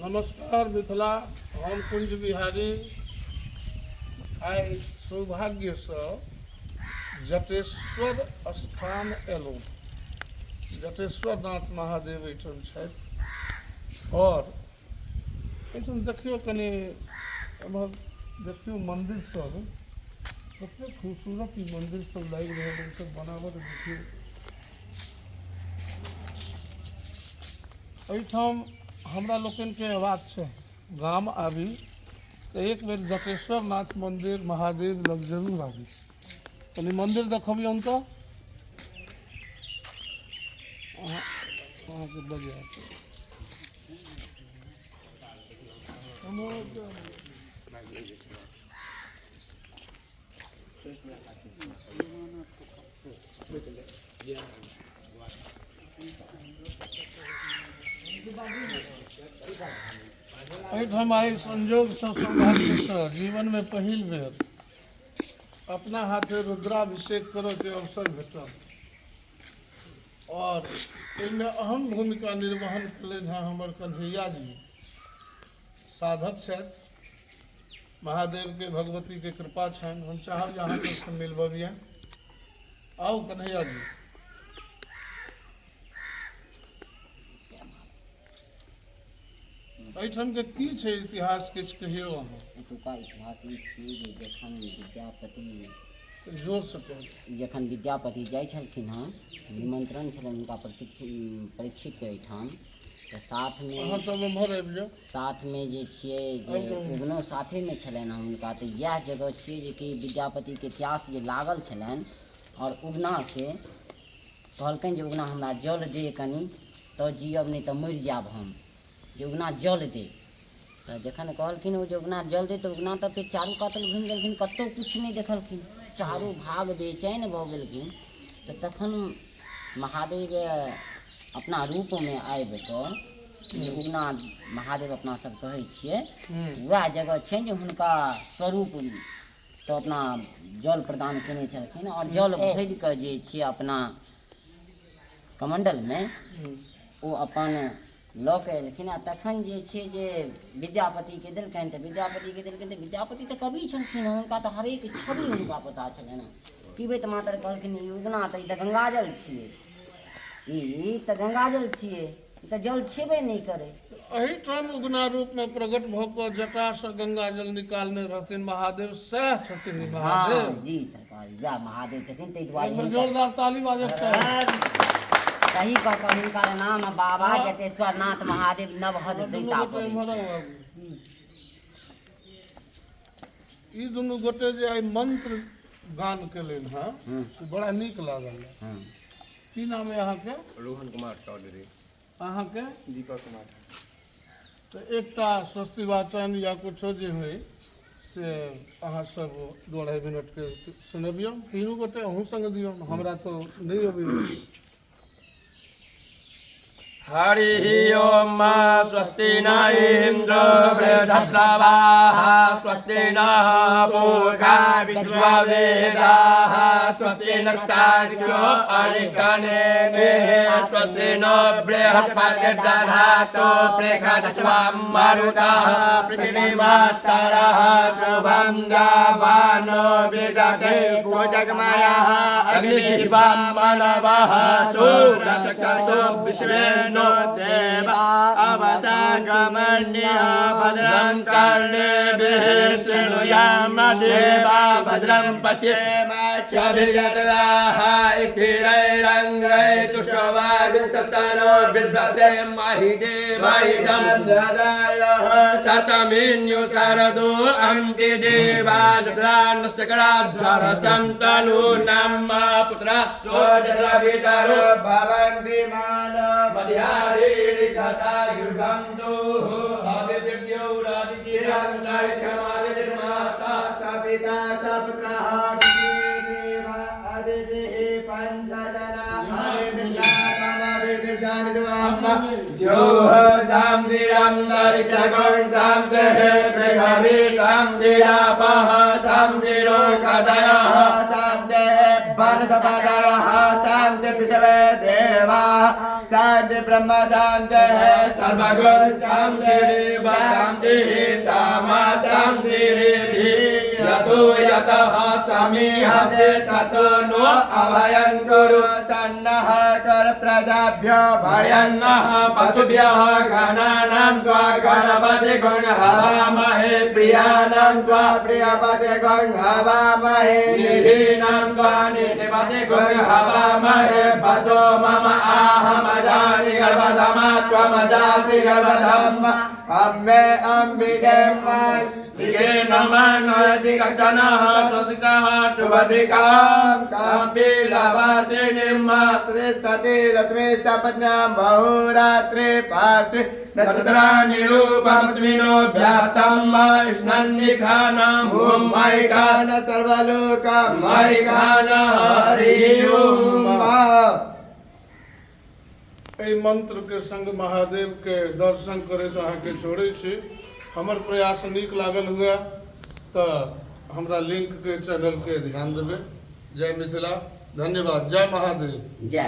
नमस्कार मिथिला, हम कुंज बिहारी आइ सौभाग्यसँ जटेश्वर स्थान एलहुँ। जटेश्वर नाथ महादेव एहिठाम छथि आओर एहिठाम देखियौ कनि एम्हर देखियौ मन्दिर सब कतेक खूबसूरत ई मन्दिर सब लागि रहल अछि बनावट देखियौ। एहिठाम हमरा लोकनिके अयबाक चाही। गाम आबी तऽ एक बेर जटेश्वर नाथ मन्दिर महादेव लग जरूर आबी। कनि मन्दिर देखबियौन तऽ। अहाँ अहाँके बजायब। एहिठाम आइ संयोगसँ सौभाग्यसँ जीवनमे पहिल बेर अपना हाथे रुद्राभिषेक करऽके अवसर भेटल आओर एहिमे अहम भूमिका निर्वहन केलनि हेँ हमर कन्हैया जी। साधक छथि, महादेवके भगवतीके कृपा छनि। हम चाहब जे अहाँ सबसँ मिलबबियनि। आउ कन्हैया जी। एहिठामके की छै इतिहास, किछु कहियौ अहाँ। एतुका इतिहास ई छियै जे जखन विद्यापति जोरसँ कहू। जखन विद्यापति जाइ छलखिन हँ, निमंत्रण छलनि हुनका परीक्षितके एहिठाम, तऽ साथमे अहाँ सब एम्हर आबि जाउ। साथमे जे छियै जे उगनो साथेमे छलनि हँ हुनका। तऽ इएह जगह छियै जेकि विद्यापतिके प्यास जे लागल छलनि आओर उगनाके कहलकनि जे उगना हमरा जल दे कनि तऽ जियब, नहि तऽ मरि जायब हम, जे उगना जल दे। तऽ जखन कहलखिन ओ जे उगना जल दे, तऽ उगना तऽ फेर चारू कात घुमि गेलखिन, कतहु किछु नहि देखलखिन, चारू भाग बेचैन भऽ गेलखिन। तऽ तखन महादेव अपना रूपमे आबि कऽ जे उगना महादेव अपना सब कहै छियै, वएह जगह छै जे हुनका स्वरूपसँ अपना जल प्रदान केने छलखिन आओर जल भरि कऽ जे छियै अपना कमण्डलमे ओ अपन लऽ कऽ एलखिन। आ तखन जे छै जे विद्यापतिके देलकनि, तऽ विद्यापतिके देलखिन तऽ विद्यापति तऽ कवि छलखिन, हुनका तऽ हरेक छवि हुनका पता छलनि। पीबैत मातर कहलखिन ई उगना तऽ ई तऽ गङ्गाजल छियै, ई तऽ गङ्गाजल छियै, ई तऽ जल छेबे नहि करै। एहिठाम उगना रूपमे प्रकट भऽ कऽ जटासँ गङ्गाजल निकालने रहथिन महादेव, सएह छथिन ई महादेव। हँ जी सरकार, वएह महादेव छथिन। ताहि दुआरे एक बेर जोरदार ताली बाजक चाही। सही कऽ कऽ हिनकर नाम बाबा जटेश्वर नाथ महादेव नवहद दुनू दैता गोटे पड़ै एम्हर छै। आउ आगू। ई दुनू गोटे जे आइ मंत्र गान केलनि हँ से बड़ा नीक लागल। की नाम अइ अहाँके? रोहन कुमार चौधरी। अहाँके? दीपक कुमार। तऽ एकटा स्वस्ति वाचन या कुछो जे होइ से अहाँ सब 2-2.5 मिनटके सुनबियौ तीनू गोटे, अहूँ सङ्गे दियौ, हमरा तऽ नहि अबैए। हरि ओम स्वस्ति न इन्द्र बृहस्रवाः स्वस्ति नः पूषा विश्ववेदाः स्वस्ति नस्तार्क्ष्यो अरिष्टनेमिः स्वस्ति नो बृहस्पतिर्दधातु बृहदश्वं मरुतः पृथिवीमातरः शुभं जावानो विदधे कुजगमयः अग्निजिह्वां मनवः सूरचक्षुषो विश्वेनो देव अवसागमन्यः भद्रं कर्णेभिः शृणुयाम देवा भद्रं पश्येम क्षभिर्यत्राः स्थिरैरङ्गैस्तुष्टवागुंसस्तनो बिभ्रसेमहि देवहितं ददायः शतमिन्यु शरदो अन्ति देवा जत्रान्नस्यकराद्धरसन्तनूनां पुत्रः भवन्ति मानव मध्यारेणि कथा युगन्तोः अविद्यौरादितिरन्तरिक्षमादिर्माता सपिता सपुत्रः देव अदितिः पञ्चजना शांति ब्रह्म शांति है सर्वगुण शांति शांति सामा शांति यतो यतः समीहसे ततो नो अभयं कुरु सन्नः कर प्रजाभ्यो भयन्नः पशुभ्यः गणानां त्वा गणपति गुण हवामहे प्रियाणां त्वा प्रियपति गुण हवामहे निधीनां त्वा निधिपति गुण हवामहे भजो मम आहमजानि गर्भधमा त्वमजासि गर्भधम् अम्बे अम्बिके दिगे नमः नयति कचनः सदकः सुभद्रिकां कपिलवासिनीं श्री सती लक्ष्मी सपत्न्यां बहुरात्रि पार्श्वे नक्षत्राणि रूपमस्मिनोऽभ्याप्तं स्नन्निखानां भूमैकान सर्वलोकमैकान हरिः ओम्। एहि मंत्रके संग महादेवके दर्शन करैत अहाँके छोड़ै छी। हमर प्रयास नीक लागल हुए तऽ हमरा लिंकके चैनलके ध्यान देबै। जय मिथिला, धन्यवाद, जय महादेव। जय।